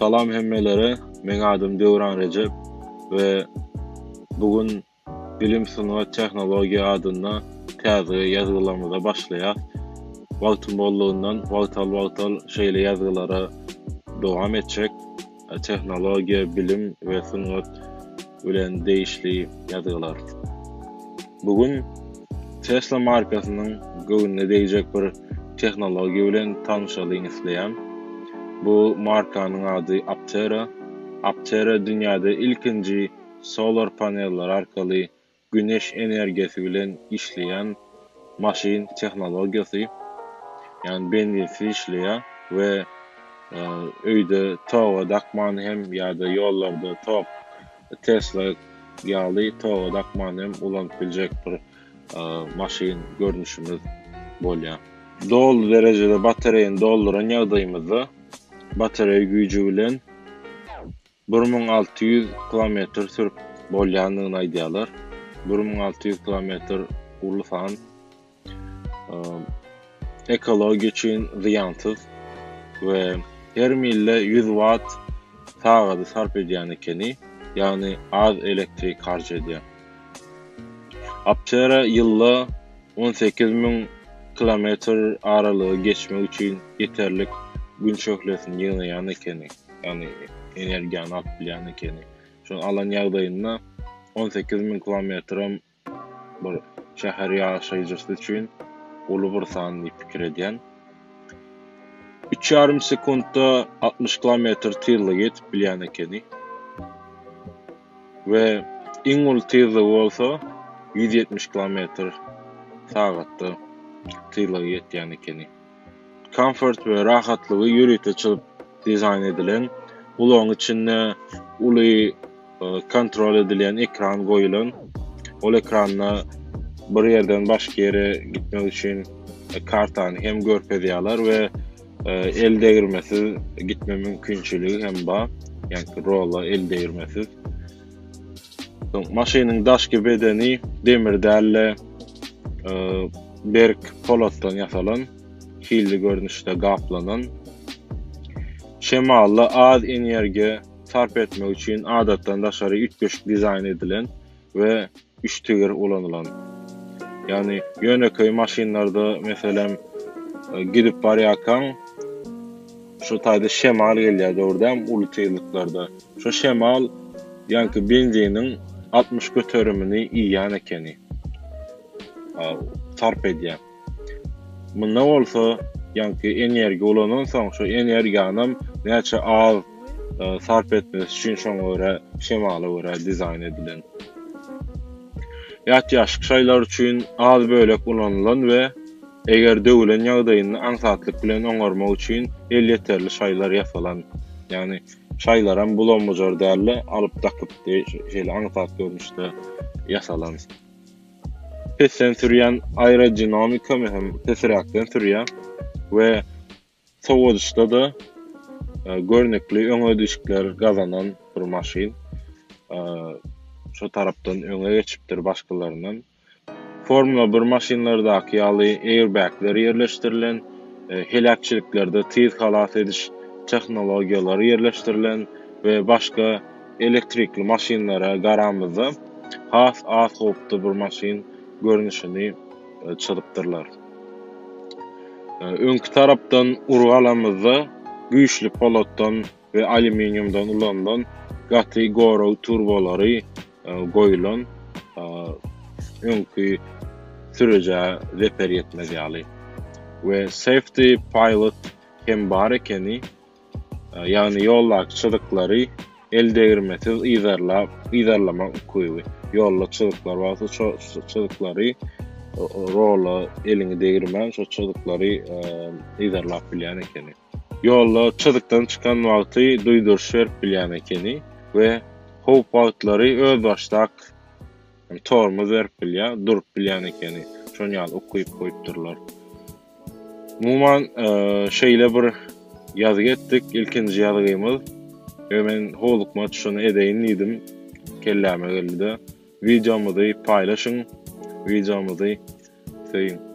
Salam hemmelere, meň adym Döwran Rejep we bu gün Bilim Sungat Tehnologiýa adynda täze ýazgylarymyza başlaýas. Wagtyň bollugyndan wagtal-wagtal şeýle ýazgylara dowam etjek. Tehnologiýa, bilim we sungat bilen degişli ýazgylar. Bu gün Tesla markasynyň göwnüne degjek bir tehnologiýa bilen tanyşalyň isleýän. Bu markanyň ady Aptera. Aptera dünýäde ilkinji solar paneller arkaly güneş energiýasy bilen işleýän maşyn tehnologiýasy. Ýagny benzinsiz işleýär we öýde toga dakman hem ýa-da ýollarda tok Tesla ýaly toga dakman hem ulanyp biljek bir maşyn görnüşimiz bolýar. Doly derejede batareýany dolduran ýagdaýymyzda batareýa güýji bilen 1600 kilometr sürüp bolýandygyny aýdýarlar. 1600 kilometr uly san. Ekologiýa üçin zyýansyz we her milde 100 watt sagady sarp edýän ekeni, ýagny az elektrik harç edýär. Aptera ýylda 18 müň kilometr aralygy geçmek üçin ýeterlik gün şöhlesini ýygnaýan ekeni, ýagny energiýany alyp bilýän ekeni. Şony alan ýagdaýynda 18 müň kilometrem bir şäher ýaşaýjysy üçin uly bir san diýip pikir edýän. Üç ýarym sekuntda 60 kilometr tizlige ýetip bilýän ekeni. We iň uly tizligi bolsa 170 kilometr sagatda tizlige ýetýän ekeni. Komfort we rahatlygy ýörite çyzyp dizaýn edilen. Ulagyň içinde uly kontrol edilýän ekran goýulan. Ol ekranda bir ýerden başga ýere gitmek üçin kartany hem görkezýärler we el degirmesiz gitme mümkinçiligi hem bar. Ýagny rola el degirmesiz. Maşynyň daşky bedeni demir däl-de berk polatdan ýasalan, hilli görnüşde gaplanan. Şemally az energiýa sarp etmek üçin adatdan daşary üýtgeşik dizaýn edilen we üç tigir ulanylan. Ýagny ýönekeý maşynlarda meselem gidip barýarkaň şu taýda şemal gelýär dogry dälmi uly tizliklarda. Şo şemal ýaňky benziniň 60 göterimini iýýän ekeni. Sarp edýär. Munda bolsa ýaňky energiýa ulanansoň şo energiýanam näçe az e, sarp etmesi üçin şoňa görä şemala görä dizaýn edilen. Ýatýaşyk şaýlar üçin az bölek ulanylan we eger döwülen ýagdaýynda aňsatlyk bilen oňarmak üçin elýeterli şaýlar ýasalan. Ýagny şaýlaram bulam-bujar däl-de, alyp dakyp şeýle aňsat görnüşde ýasalan. Pesden sürýän aerodinamikamy hem pesräkden sürýär we sowadyşda-da e, görnükli öňe düşükler gazanan bir maşyn. E, şo tarapdan öňe geçipdir başgalaryndan. Formula 1 maşynlardaky ýaly airbagler ýerleşdirilen, e, heläkçiliklerde tiz halas ediş tehnologiýalary ýerleşdirilen we başga elektrikli maşynlara garamyzda has az howpda bir maşyn görnüşini e, çyzypdyrlar. E, öňki tarapdan urgy alamyzda güýçli polatdan we alýuminiumdan ulanylan gaty gorag turbalary e, goýulan öňki sürüjä zeper ýetmez ýaly. We Safety Pilot hem bar ekeni. Ýagny ýoldaky çyzyklary el degirmesiz yzarlap, yzarlamak ukyby. Ýolda çyzyklar bolsa, şo çyzyklary rola eliňi degirmän, şo çyzyklary yzarlap bilýän ekeni. Ýolda çyzykdan çykan wagty duýduryş berip bilýän ekeni we howp wagtlary özbaşdak tormoz berip bilýär, durup bilýän ekeni. Şonuň ýaly ukyp goýupdyrlar. Umuman, şeýle bir ýazgy etdik, ilkinji ýazgymyz. We men howlukmaç şuny edeýin diýdim. Kelläme geldi-de. Wideomyzy paýlaşyň, wideomyzy söýüň.